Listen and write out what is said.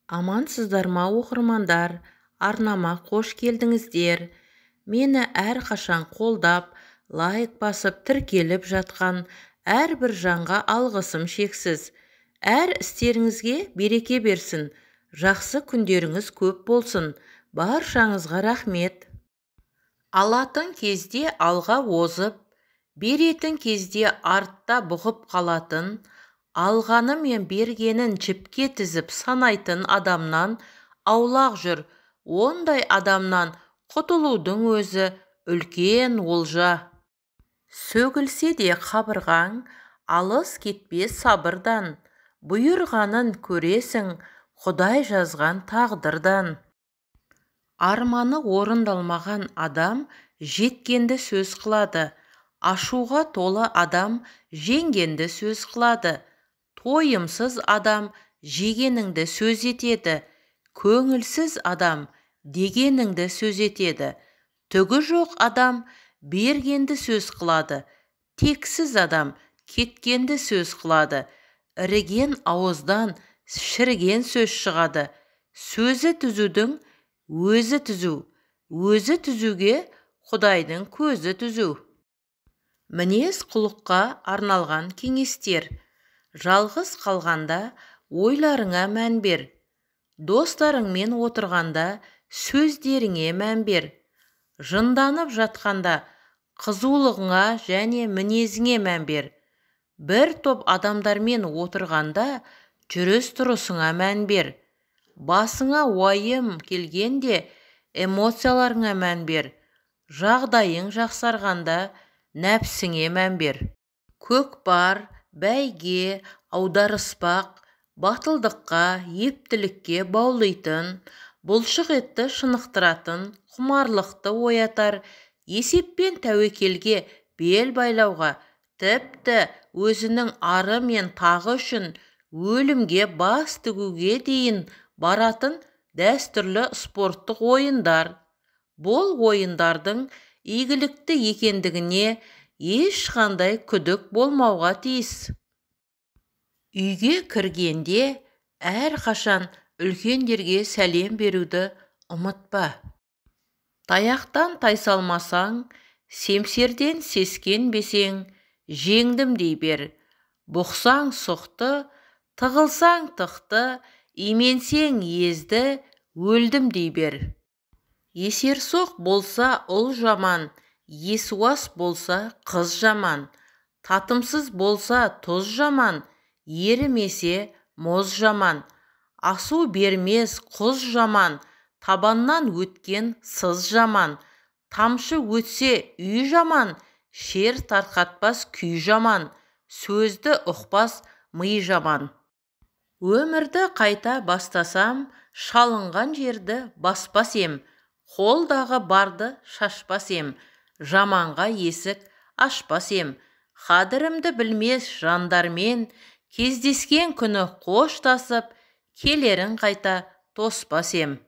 Амансыздар ма, оқырмандар? Арнама қош келдіңіздер. Мені әрқашан қолдап, лайк басып, тіркеліп жатқан әрбір жанға алғысым шексіз. Әр істеріңізге береке берсін, жақсы күндеріңіз көп болсын. Баршаңызға рахмет. Алатын кезде алға озып, беретін кезде артта бұғып қалатын, алғаны мен бергенін жіпке тізіп санайтын адамнан аулақ жүр. Ондай адамнан құтылудың өзі үлкен олжа. Сөгілсе де қабырғаң, алыс кетпес сабырдан. Бұйырғанын көресің, Құдай жазған тағдырдан. Арманы орындалмаған адам жеткенді сөз қылады. Ашуға толы адам жеңгенді сөз қылады. Тойымсыз адам жегеніңді сөз етеді. Көңілсіз адам дегеніңді сөз етеді. Түгі жоқ адам бергенді сөз қылады. Тексіз адам кеткенді сөз қылады. Іріген ауыздан шіріген сөз шығады. Сөзі түзудің өзі түзу, өзі түзуге Құдайдың көзі түзу. Мінез құлыққа арналған кеңестер. Жалғыз қалғанда ойларыңа мән бер. Достарыңмен отырғанда сөздеріңе мән бер. Жынданып жатқанда қызулығыңа және мінезіңе мән бер. Бір топ адамдармен отырғанда жүріс-тұрысыңа мән бер. Басыңа уайым келгенде эмоцияларыңа мән бер. Жағдайың жақсарғанда нәпсіңе мән бер. Көкпар, бәйге, аударыспақ, батылдыққа, ептілікке баулитын, бұлшық етті шынықтыратын, құмарлықты оятар, есеппен тәуекелге бел байлауға, тіпті өзінің ары мен тағы үшін өлімге бас тігуге дейін баратын дәстүрлі спорттық ойындар. Бұл ойындардың игілікті екендігіне ешқандай күдік болмауға тиіс. Үйге кіргенде әрқашан үлкендерге сәлем беруді ұмытпа. Таяқтан тайсалмасаң, семсерден сескенбесең, жеңдім дей бер. Бұқсаң сұқты, тығылсаң тықты, именсең езді, өлдім дей бер. Есерсоқ болса ұл жаман, есуас болса қыз жаман, татымсыз болса тұз жаман, ерімесе мұз жаман, асу бермес құз жаман, табаннан өткен сыз жаман, тамшы өтсе үй жаман, шер тарқатпас күй жаман, сөзді ұқпас ми жаман. Өмірді қайта бастасам, шалынған жерді баспас ем, қолдағы барды шашпас ем, жаманға есік ашпас ем. Қадірімді білмес жандармен кездескен күні қоштасып, келерін қайта тоспас ем.